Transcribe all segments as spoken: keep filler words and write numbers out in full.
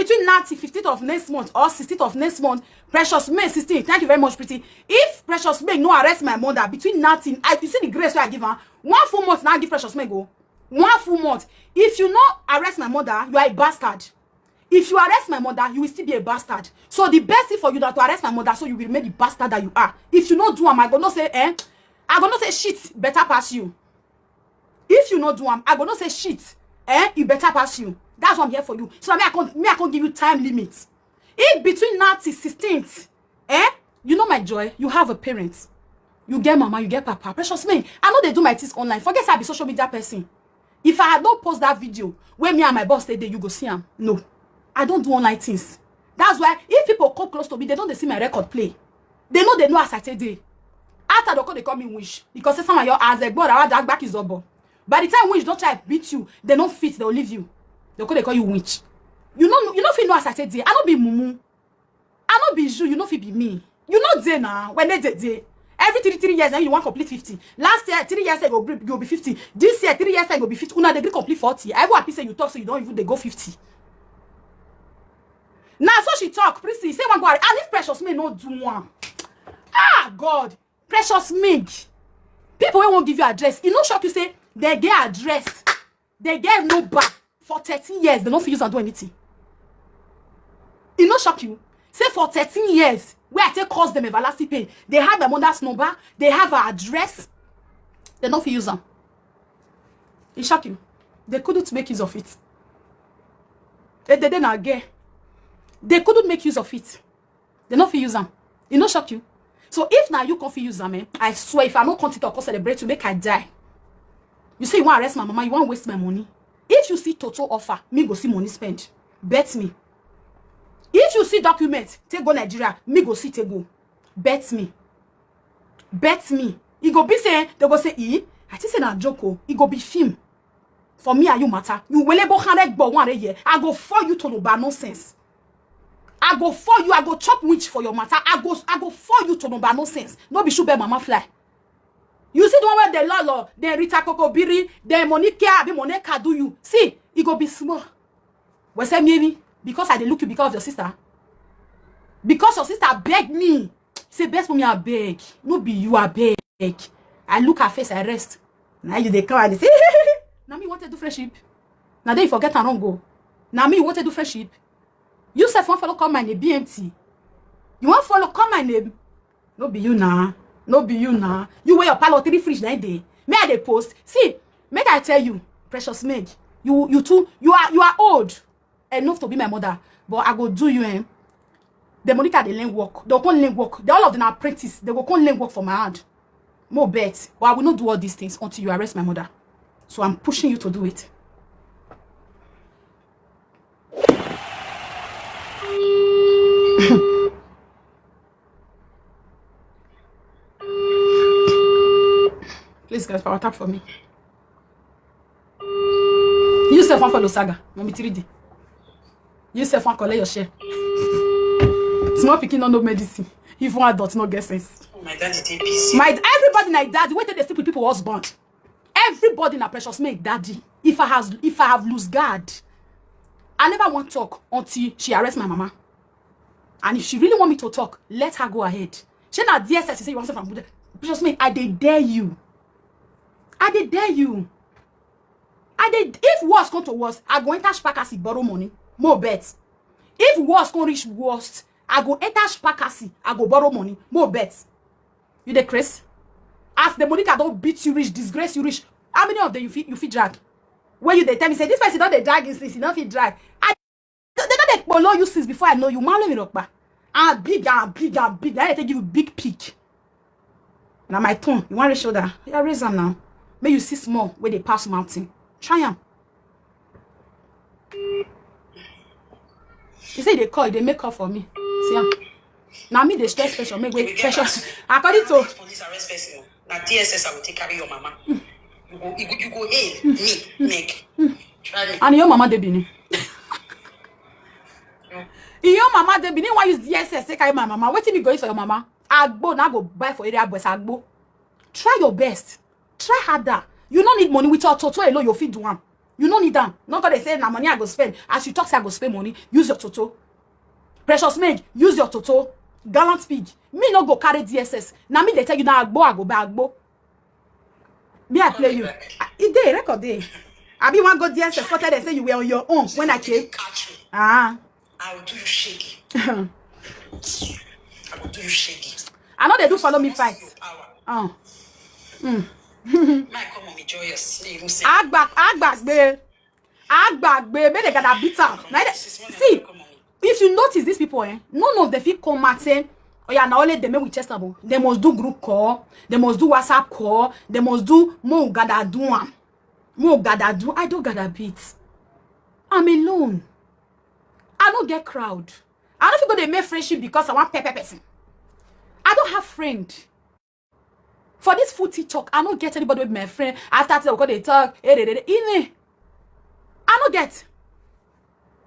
Between now till fifteenth of next month or sixteenth of next month, Precious May sixteen, thank you very much, Pretty. If Precious May no arrest my mother between now till, I, you see the grace wey I give am, one full month now I give Precious May go. One full month. If you no arrest my mother, you are a bastard. If you arrest my mother, you will still be a bastard. So the best thing for you na to arrest my mother, so you will remain the bastard that you are. If you no do am, I go no say, eh? I go no say shit better pass you. If you no do am, I go no say shit, eh? E better pass you. That's why I'm here for you. So me, I can't, me, I can't give you time limit. If between now till sixteenth, eh? You know my joy. You have a parent. You get mama, you get papa. Precious May, I no dey do my things online. Forget say I be social media person. If I had not post that video where me and my boss stay there, you go see am. No, I don't do online things. That's why if people come close to me, they don't dey see my record play. They know they know as I take dey. After they come, they call me witch because say some of your as a boy, I back is obo. By the time witch don't try beat you, they don't fit, they'll leave you. They come, they call you witch. You know, you know, fit know as I take dey. I no be mumu. I no be you, you no fit be me. You no dey now. When they dey dey. Every three, three years, then you want complete fifty. Last year, three years ago, you be fifty. This year, three years ago, be fifty. Una dey gree complete forty. I even happy say you talk, so you don't even dey go fifty. Now, so she talk, Prissy, say one go, and if Precious May no do one. Ah, God. Precious May. People wey won't give you address. E no shock you say they get address. They get no back for thirteen years. They don't fit use and do anything. E no shock you. Say for thirteen years, where I take cause them everlasting pain. They have my mother's number. They have her address. They don't fit use am. E shock you. They couldn't make use of it. Eh, they, they na gay. They couldn't make use of it. They no fit use am. E no shock you. So if now you can't fit use am, eh, I swear if I no come TikTok, come celebrate you, make I die. You say you want arrest my mama, you want waste my money. If you see Toto offer, me go see money spend. Bet me. If you see document, take go Nigeria, me go see take go. Bet me. Bet me. E go be say, they go say, e, I think say na joke o. E go be film. For me and you matter. You will able hundred but one year. I go for you to no bar nonsense. I go for you. I go chop witch for your matter. I go, I go for you to no bar nonsense. No be shoot bear mama fly. You see the one where the lolo, the Rita Kokobiri, the Monica, the Monica do you. See, e go be small. We say maybe because I dey look you because of your sister. Because your sister beg me. Say best for me, I beg. No be you, I beg. I look her face, I rest. Now you dey come and dey say, now me want to do friendship. Now then you forget and wrong go. Now me want to do friendship. You sef wan follow call my name, B M T. You wan follow call my name? No be you na. No be you na. You wear your palo three fridge na dey. Me I dey post. See, make I tell you, Precious Meg, you, you too, you are, you are old enough to be my mother, but I go do you, eh? The Monica dey learn work. They go come learn work. They, all of them are apprentice. They go come learn work for my hand. More bet. But I will not do all these things until you arrest my mother. So I'm pushing you to do it. Please, guys, power tap for me. You sef wan follow saga, Mommy three D. You sef wan collect your share. Small pikin no know medicine. Even adult no get sense. My daddy dey busy. My, everybody na daddy. Wait till they sleep with people husband. Everybody na Precious Meg daddy. If I has, if I have lose guard, I never want talk until she arrest my mama. And if she really want me to talk, let her go ahead. She na D S S say you want from Abuja. Precious Meg, I dey dare you. I dey dare you. I dey, if worse come to worse, I go enter Shpakasi borrow money. More bet. If worse come reach worst, I go enter Shpakasi, I go borrow money. More bet. You dey craze? As the Monica don't beat you rich, disgrace you rich. How many of them you fit, you fit drag? When you dey tell me say this person don't dey drag is this, you don't fit drag. I they don't dey follow you since before I know you. Man, let me rock back. I'm big, I'm big, I'm big. I take you big pick. Now my turn. You want to show that? Yeah, raise them now. May you see small where they pass mountain. Try am. She say they call, they make call for me. See am. Now me they stress pressure, make wait pressure. According to police arrest person, now D S S I will take carry your mama. You go, you go, you go hail me, Meg. Try me. And your mama dey Benin. Your mama dey Benin. Why use D S S take carry my mama? Wetin me go use for your mama? Agbo na go buy for area boys agbo. Try your best. Try harder. You no need money. With your toto alone, you fit do am. You no need am. No go dey say na money I go spend. As you talk say I go spend money, use your toto. Precious maid, use your toto. Gallant pig. Me no go carry D S S. Na me dey tell you na agbo I go buy agbo. Me I play you. Ah, e dey record dey. Abi wan go D S S go tell dem say you were on your own when I came. Catch me. Ah. I will do you shaggy. I will do you shaggy. I no dey do follow me fight. Power. Oh. Mm. My come on me joyous. Say even say. Agba agbagbe. Agbagbe, make they gather beat am. Na dey, see, if you notice these people, eh, none of them fit come out say, oh yeah, na only dem make we chest am o. They must do group call, they must do WhatsApp call, they must do mo gather do am. Mo gather do, I don't gather beat. I'm alone. I don't get crowd. I don't fit go dey make friendship because I want pepper person. I don't have friend. For this full TikTok, I don't get anybody with my friend. After TikTok, they talk. Eh, eh, eh, eh, eh. I don't get.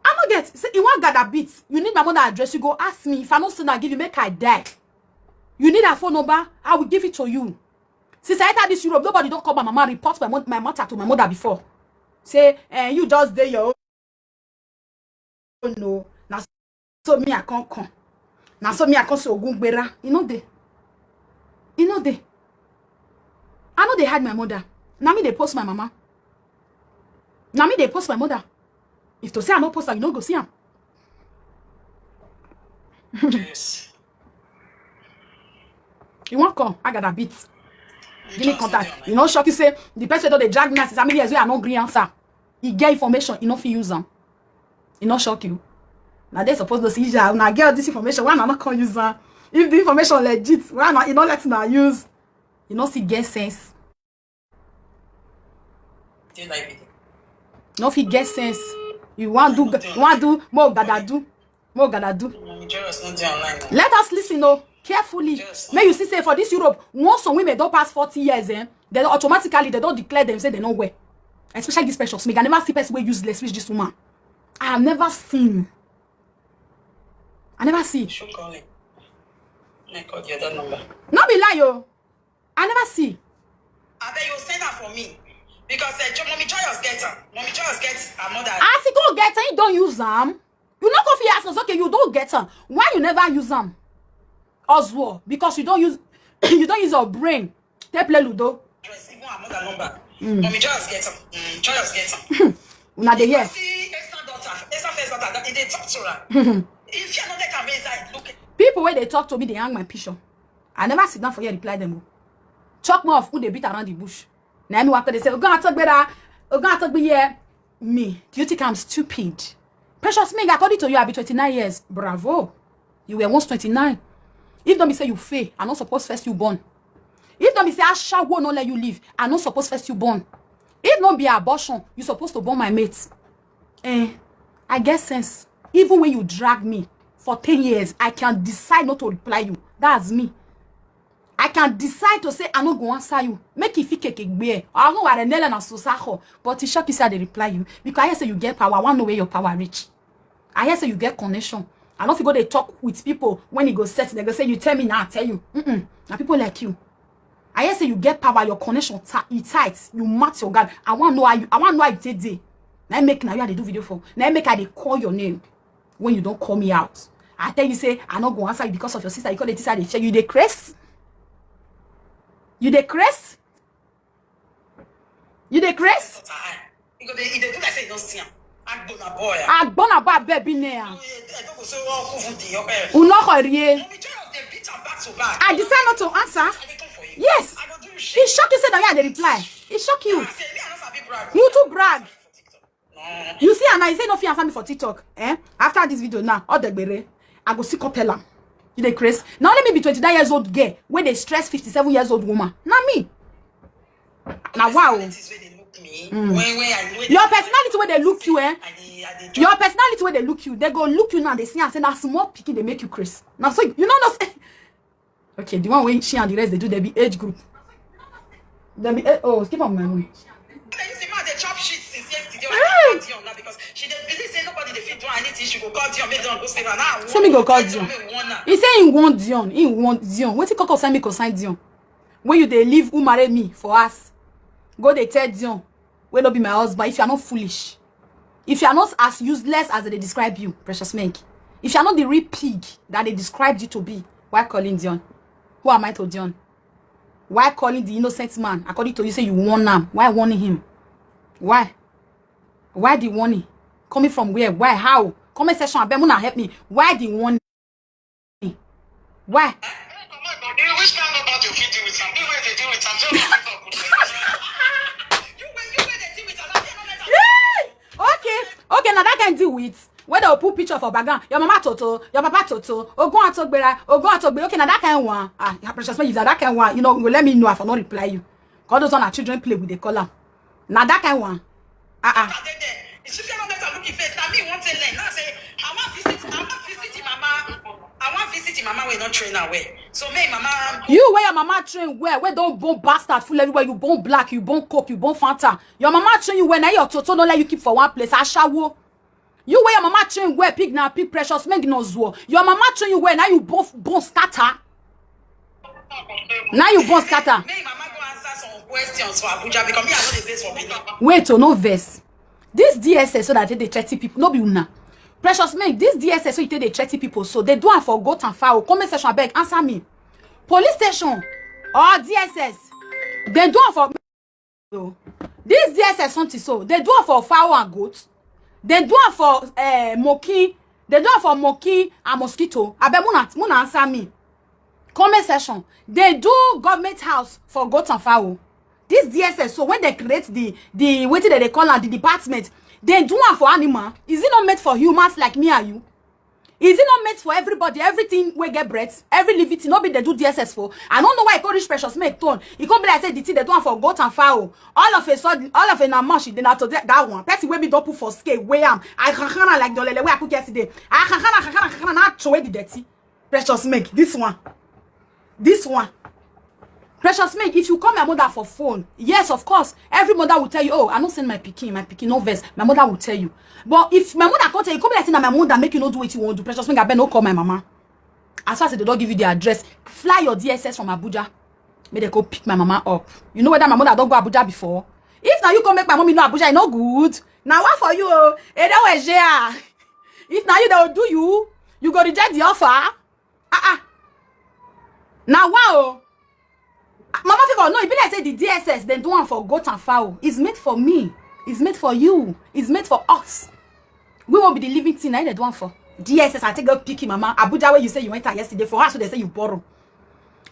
I don't get. Say, you want gather beats. You need my mother address. You go ask me. If I don't send, I give you, make I die. You need her phone number. I will give it to you. Since I enter this Europe, nobody don't call my mama, report my, mo- my matter to my mother before. Say, eh, you just dey your own. No. Now, so me, I can't come. Now, so me, I can't say Ogungbera. You know they. You know they. I know they had my mother. Now me, they post my mama. Now me, they post my mother. If to say I no post her, you no go see am. Yes. You wan come? I gather beat. Give me contact. You know, shock you say the person don dey drag me now since how many years wey I no gree answer. E get information, e no fit use am. E no shock you. Na dey suppose to see ya. Una get all this information. Why una no come use am? If the information legit, why una e no let una use? You no see get sense. Dey like me. No fit get sense. You wan do, you wan do more gather do, more gather do. Mommy Joyous no dey online now. Let us listen o carefully. Yes. Make you see say for this Europe, once some women don pass forty years, eh, they automatically they don declare them say they no well. Especially this Precious Meg. I never see person wey useless reach this woman. I have never seen. I never see. Show calling. I call the other number. No be lie o. I never see. Abeg, you send her for me. Because uh, Jo- Mommy Joyous get her. Mommy Joyous get her mother. As he go get her, he don't use am. You no go fit ask us, okay, you don't get am. Why you never use am? Oswald, because you don't use you don't use your brain. Take play Ludo. Address, even her mother number. Mommy Joyous get her. Mm, Joyous get her. Una dey hear. See Esther daughter, Esther first daughter, that they talk to her. If you no take am inside, look. People wey dey talk to me, they hang my picture. I never sit down for here reply them o. Talk more of who they beat around the bush. Na me waka dey say, Ogun Atogbera, Ogun Atogbe here. Me, do you think I'm stupid? Precious Meg, according to you, I be twenty-nine years. Bravo. You were once twenty-nine. If don't be say you fail, I not suppose first you born. If don't be say Ashawo no let you live, I not suppose first you born. If not be abortion, you supposed to born my mate. Eh, I get sense. Even when you drag me for ten years, I can decide not to reply you. That's me. I can decide to say I no go answer you. Make it fit keke gbe. I no ware nele na so sa ho. But it shock you say I dey reply you because I hear say you get power. I wan know where your power reach. I hear say you get connection. I no fit go dey talk with people when e go set. They go say you tell me now, I tell you. Mm-mm. Na people like you. I hear say you get power. Your connection ti- e tight. You match your guard. I wan know how you. I wan know how you take dey. Na im make na you I dey do video for. Na im make I dey call your name when you don call me out. I tell you say I no go answer you because of your sister. You call the sister dey share. You dey craze? You dey craze? You dey craze? You go dey, you dey do like say you don't see am. Agbona boy. Agbona boy, baby, ne. Unoko rie. I decide not to answer. Yes. It shock you say na you I dey reply. It shock you. You too brag. You see, and I say no fit answer me for TikTok. Eh? After this video now, all the gbere, I go see come tell am. You dey craze? Now let me be twenty-nine years old girl when they stress fifty-seven years old woman. Not me. Now wow. Your personality where they look you, eh? Your personality where they look you, they go look you now. They see and say now small picking they make you craze. Now so you know no say. Okay, the one wey she and the rest they do, they be age group. They be eh, oh, skip on my money. They use the man they chop shit since yesterday. Hey! Dion now because she dey believe say nobody dey fit do anything. She go call Dion, make Dion go save her now. So me go call Dion. He say he want Dion, he want Dion. Wetin come concern me concern Dion? When you dey leave who marry me for us, go dey tell Dion. wey no be my husband, if you are not foolish, if you are not as useless as they describe you, Precious Meg, if you are not the real pig that they described you to be, why calling Dion? Who am I to Dion? Why calling the innocent man? According to you, say you warn am. Why warning him? Why? Why the warning? Coming from where? Why? How? Comment section, abeg, una help me. Why the warning? Why? Okay, okay, now that can deal with whether you put picture for background, your mama toto, your papa toto, ogun atogbera, ogun atogbera. Okay, now that kind one. Ah, yeah, Precious Meg, you that kind one. You know, you let me know if I not reply you. All those on our children play with the color. Now that kind one. Ah ah. I wan visit mama wey no train her well. So make mama. You where your mama train well, where don't bone bastard full everywhere. You bone black, you bone coke, you bone Fanta. Your mama train you well, now your toto no let you keep for one place. Ashawo. You where your mama train well, pig na pig, Precious Meg no zuo. Your mama train you well, now you bone bone scatter. Now you bone scatter. Make mama go answer some questions for Abuja because me I no dey base for Benin. Wait, oh, no verse. This D S S so that they thirty people, no be una. Precious Meg, this D S S so you take dey thirty people, so they do am for goat and fowl. Comment section, abeg, answer me. Police station or D S S, they do am for. So this D S S something so they do am for fowl and goat. They do am for uh, monkey. They do am for monkey and mosquito. Abeg, muna muna answer me. Comment section. They do government house for goat and fowl. This D S S, so when they create the the wetin dem dey call am, the department, they do am for animal. Is it not made for humans like me and you? Is it not made for everybody? Everything wey get breath, every living thing, no be they do D S S for. I don't know why e come reach Precious Meg turn. E come be like say the thing they do am for goat and fowl. All of a sudden, all of a na mash, then I told that one. Person wey me don put for scale, weigh am. I kakana like the lele wey I put yesterday. I kakana, kakana, kakana, now throw away the dirty. Precious Meg, this one. This one. Precious Meg, if you call my mother for phone, yes, of course, every mother will tell you, "Oh, I no send my pikin, my pikin no vex." My mother will tell you. But if my mother come tell you, come like say na my mother make you no do wetin you wan do. Precious Meg, abeg no call my mama. As far as they don't give you the address, fly your D S S from Abuja. Make they go pick my mama up. You know whether my mother don't go Abuja before? If now you come make my mommy know Abuja, e no good. Now what for you? Oh? E don't wear. If now you don't do you, you go reject the offer. Ah ah. Now wow. Mama Favour, no, e be like say the D S S dem do am for goat and fowl. It's made for me. It's made for you. It's made for us. We won't be the living thing. Na im dem do am for. D S S, I take go pick him mama. Abuja, where you say you enter yesterday for house, they say you borrow.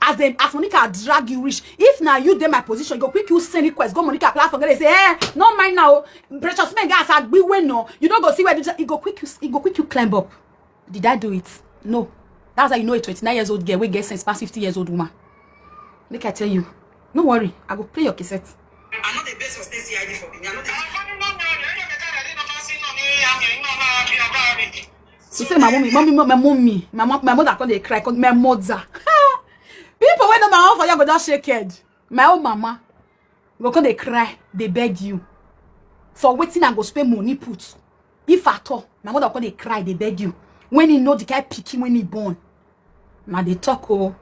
As dem, as Monica drag you reach, if na you dey my position, you go quick you send request, go Monica platform, go dey say, "Eh, no mind now, Precious Meg, as I be when no, you don't go see where the, you go quick, you, you go quick you climb up." Did I do it? No. That's how you know a twenty-nine years old girl wey get sense pass fifty years old woman. Make I tell you, no worry, I go play your cassette. I know the base for state C I D for me. I know the. She say my mommy, mommy, my mommy, my, mo- my mother come dey cry, come, my mother. People wey know my own for you go just shake head. My own mama go come dey cry, dey beg you for wetin I go spend money put. If at all, my mother come dey cry, dey beg you. When he know the kind pikin when he born, na dey talk oh,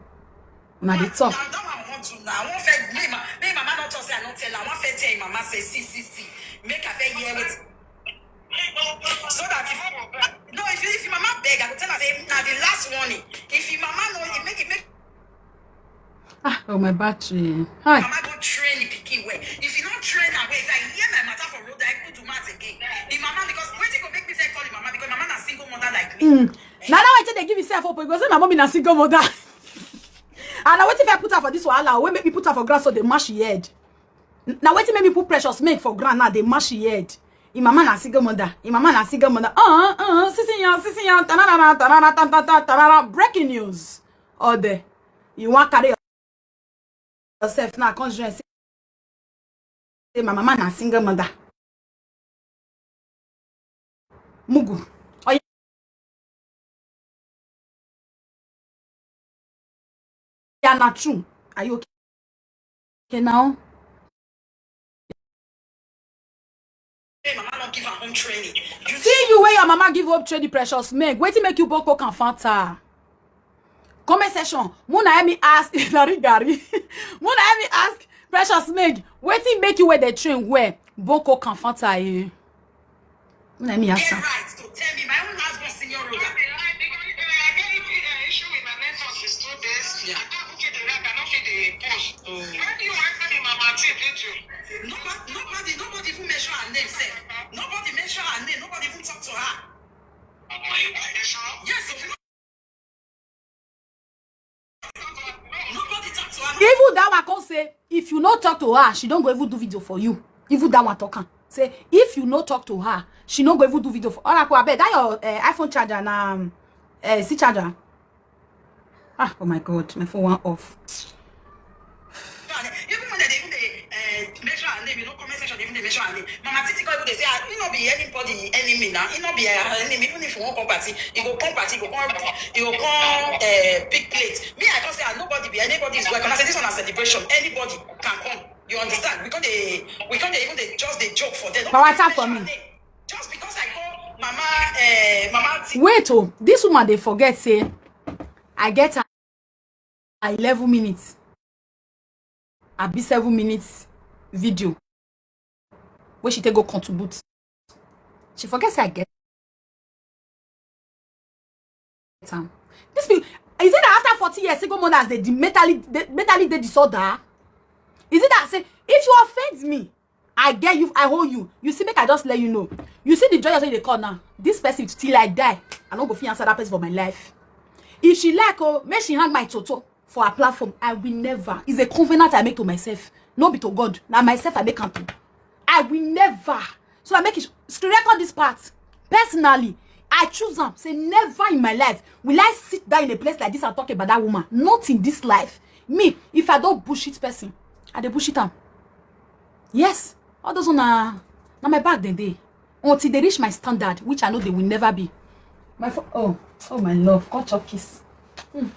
na dey talk. That one I want to now. I want fair. Make my, make mama not talk say I don't tell her. I want fair tell mama say see see see. Make her fair hear it. So that if no, if if mama beg, I go tell her say na the last warning. If your mama no, it make it make. Ah, oh my battery. Hi. Mama go train the pikin well. If you don't train her well, if I hear my matter for road, I go do math again. The mama because wetin go make me say call the mama because mama na single mother like me. Mm. Now that wetin dey give yourself up, because my mommy na single mother. And now wetin if I put her for this wahala, wey make me put her for grass so they mash your head. Now wetin make me put Precious Meg for ground now they mash your head. Im mama na single mother. Im mama na single mother. Uh uh, sisi yan, sisi yan, tanana, tanana, tanana, tanana. Breaking news. All there. You want carry yourself now, come join say my mama na single mother. Mugu. Oh yeah. Yeah, na true. Are you okay? Okay now. Hey, mama not give her home training. You see you where your mama give up training, Precious Meg. Wait till make you book Coke and Fanta. Comment section. Muna let me ask. Gary Gary. Muna let me ask. Precious Meg, wetin make you wear the train wear? Boko Kamfanta, eh? Let me ask her. Right to tell me, my own last born senior Roda. Nobody, nobody, nobody even mention her name, sir. Nobody mention her name. Nobody even talk to her. Yes, so nobody talk to her. Even that one come say, if you no talk to her, she don't go even do video for you. Even that one talk am. Say, if you no talk to her, she no go even do video for. Oracle, abeg, that your uh, iPhone charger na um, uh, C charger. Ah, oh my God, my phone went off. Even when they even dey uh, mention her name, you know, comment section, even they mention her name. Mama Titi come even dey say, ah, he no be anybody enemy now. He no be her enemy. Even if you won't come party, he go come party, he go come, he go come uh, big plate. Me, I don't say ah, nobody be anybody is welcome. I say this one a celebration. Anybody can come. You understand? We can't dey, we can't dey even dey just dey joke for them. Power tap for me. Just because I call Mama, uh, Mama T. Wait, oh, this woman they forget say I get her eleven minutes. I be seven minutes video. Where she take go contribute. She forget say I get am. This be is it that after forty years, single mothers they de- mentally they mentally they disorder? Is it that say if you offend me, I get you, I hold you. You see, make I just let you know. You see the joy they call now. This person till I die, I no go fit answer that person for my life. If she like, oh, make she hang my toto for her platform. I will never. It's a covenant I make to myself. No be to God. Now myself I make am to. I will never. So I make it screen record this part. Personally, I choose am. Say never in my life will I sit down in a place like this and talk about that woman. Not in this life. Me, if I don't bullshit person, I dey bullshit am. Yes, all those one na na my bag dem dey until they reach my standard, which I know they will never be. My fo- oh oh my love, come chop kiss. Mm,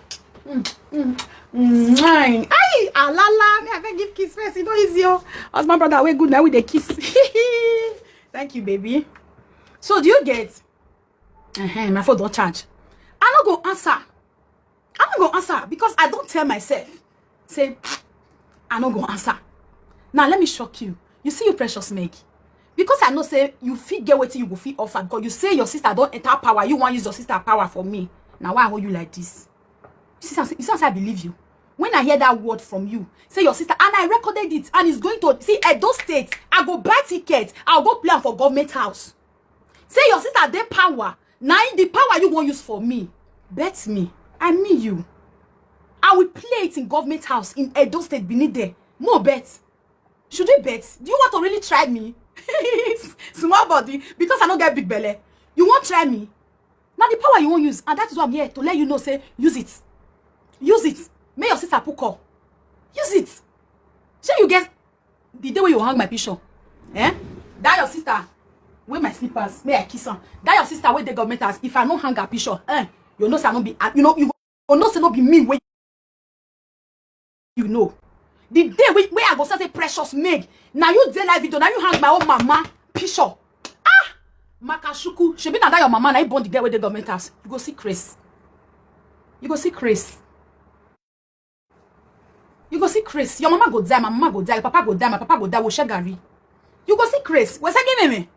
mm, mm, mm. Mwah. Ayi, alala, me I fit give kiss first. E no easy, oh. As my brother, we good now with the kiss. Thank you, baby. So do you get? Uh-huh, my phone don't charge. I no go answer. I no go answer because I don't tell myself. Say, I no go answer. Now let me shock you. You see, you precious Meg. Because I know say you fit get wetin you go fit offer because you say your sister don't enter power. You want use your sister power for me. Now why I hold you like this? You see, you see, I believe you. When I hear that word from you, say your sister, and I recorded it, and it's going to see Edo State. I go buy ticket. I'll go play am for government house. Say your sister dey power. Now the power you wan use for me. Bet me. I mean you. I will play it in government house in Edo State, Benin there. More bet. Should we bet? Do you want to really try me? Small body, because I no get big belly. You won't try me. Now the power you won't use, and that is why I'm here to let you know. Say use it, use it. May your sister put call. Use it. Shey you get the day wey you hang my picture? Eh? That your sister. Wear my slippers. May I kiss am? That your sister wey dey government house. If I no hang her picture, eh? You know say I no be. I- You know you go know say no be me wey you know. The day wey wey I go say say precious Meg. Now you dey live video. Now you hang my own mama picture. Ah, Makashuku. Shebi na that your mama na you born the girl wey dey government house. You go see Chris. You go see Chris. You go see Chris. Your mama go die, my mama go die, your papa go die, my papa go die. Wo shagari. You go see Chris. Wo shagari me.